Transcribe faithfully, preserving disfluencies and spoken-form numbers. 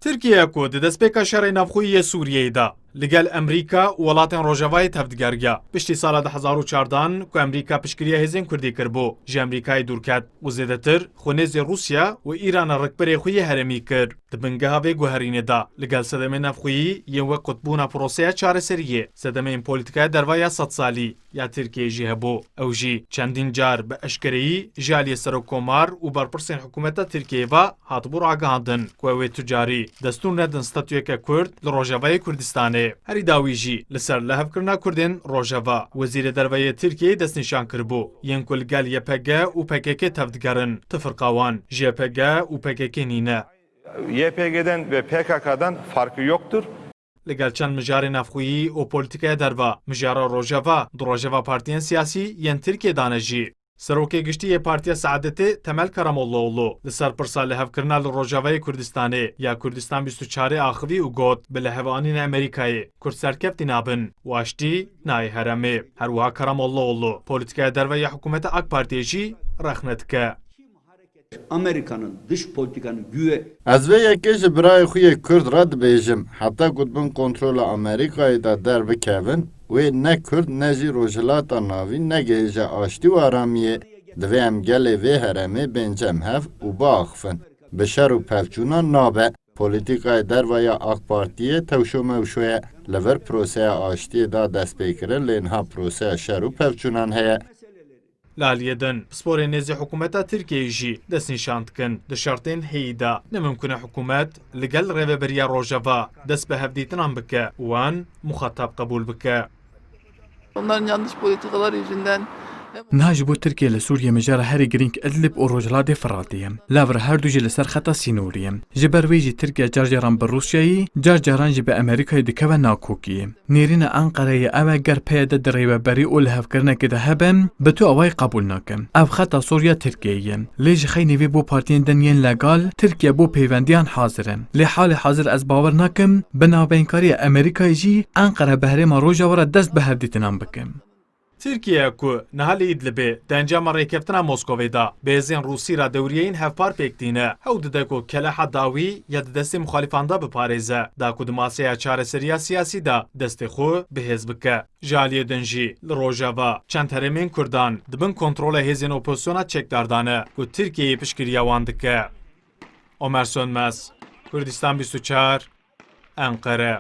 Tirkiye ku di destpêka şerê navxweyî yê Sûriyeyê de li gel Amerîka û welatên Rojavayê tevdigeriya, piştî sala du hezar û çardan ku Amerîka piştgiriya hêzên Kurdî kiribû, ji Amerîkayê dûr ket û zêdetir xwe nêzî Rûsya û Îrana rikbirê xwe yê herêmî kir. Di bingeha vê guherînê de, li gel sedemên navxweyî yên wek qutbûna proseya çareseriyê, sedemên polîtîkaya derva ya sedsalî ya Tirkiyeyê jî hebû. Ew jî çendîn car bi eşkereyî ji aliyê serokkomar û berpirsên hikûmeta Tirkiyeyê ve hatibû ragihandin ku ew ê tu carî destûr nedin statuyeke Kurd li Rojavayê Kurdistanê. Herî dawî jî li ser lihevkirina Kurdên Rojava Wezîrê Derve yê Tirkiyeyê destnîşan kiribû, yên ku li gel Y P G û P K K tevdigerin. Tifirqa wan ji Y P G û P K K nîne. Y P G'den ve P K K'dan farkı yoktur. Li gel çend mijarê navxweyî û polîtîkaya derve, mijara Rojava di rojeva partiyên siyasî yên Tirkiyê de ne jî. Serokê Giştî yê Partiya Saadetê Temel Karamollaoğlu li ser pirsa lihevkirina li Rojavayê Kurdistanê ya Kurdistan bîst û çarê axivî û got, bi lihevanîna Amerîkayê Kurd serkeftî nabin û aştî nayê herêmê. Her wiha Karamollaoğlu polîtîkaya derve ya hikûmeta AK Partiyê jî rexne dike. Amerika'nın dış politikanın güve Ez vê yekê ji birayê xwe yê Kurd re dibêjim, heta ku di bin kontrola Amerîkayê de derbikevin, wê ne Kurd ne jî Rojhilata Navîn negihêje aştî û aramiyê. Divê em gelê vê herêmê bên cem hev û biaxifin. Bi şer û pevçûnan nabe. Polîtîkayê derve ya AK Partiyê tewşomewşo ye. Li vir proseya aştiyê da destpêkirin, lê niha proseya şer û pevçûnan heye. Li aliyê din, pisporên nêzî hikûmeta Tirkiyeyê jî destnîşan dikin, di şertên heyî de ne mimkun e hikûmet li gel rêveberiya Rojava dest bi hevdîtinan bike û wan muxatab qebûl bike. Onların yanlış politikaları yüzünden Niha ji bo Tirkiye li Sûriyê mijara herî girîng Idlib û Rojhilatê Firatê ye. Lewra her du jî li ser xeta sînorî ye. Ji ber wê jî Tirkiye car caran bi Rûsyayê, car caran jî bi Amerîkayê dikeve nakokiyê. Nêrîna Enqereyê ew e, ger P Y D di rêveberî û lihevkirinekê de hebe, bi tu awayî qebûl nake. Ev xeta sor ya Tirkiyeyê ye. Lê ji xeynî vê bo partiyên din yên legal, Tirkiye bo pêvendiyan hazir e. Lê halê hazir ez bawer nakim, bi navbeynkariya Amerîkayê jî Enqere bi herêma Rojava re dest bi hevdîtinan bike. Tirkiye ku niha li Îdlibê di encama rêkeftina Moskovê de bi hêzên Rûsî re dewriyeyên hevpar pêk tîne, hewl dide ku keleha dawî ya di destê muxalîfan de biparêze, da ku di maseya çareseriya siyasî de destê xwe bi hêz bike. Ji aliyê din jî li Rojava çend herêmên Kurdan di bin kontrola hêzên opozisyona çekdar de ne ku Tirkiyeyê piştgiriya wan dike. Omer Sönmez, Kurdistan bîst û çar, Enqere.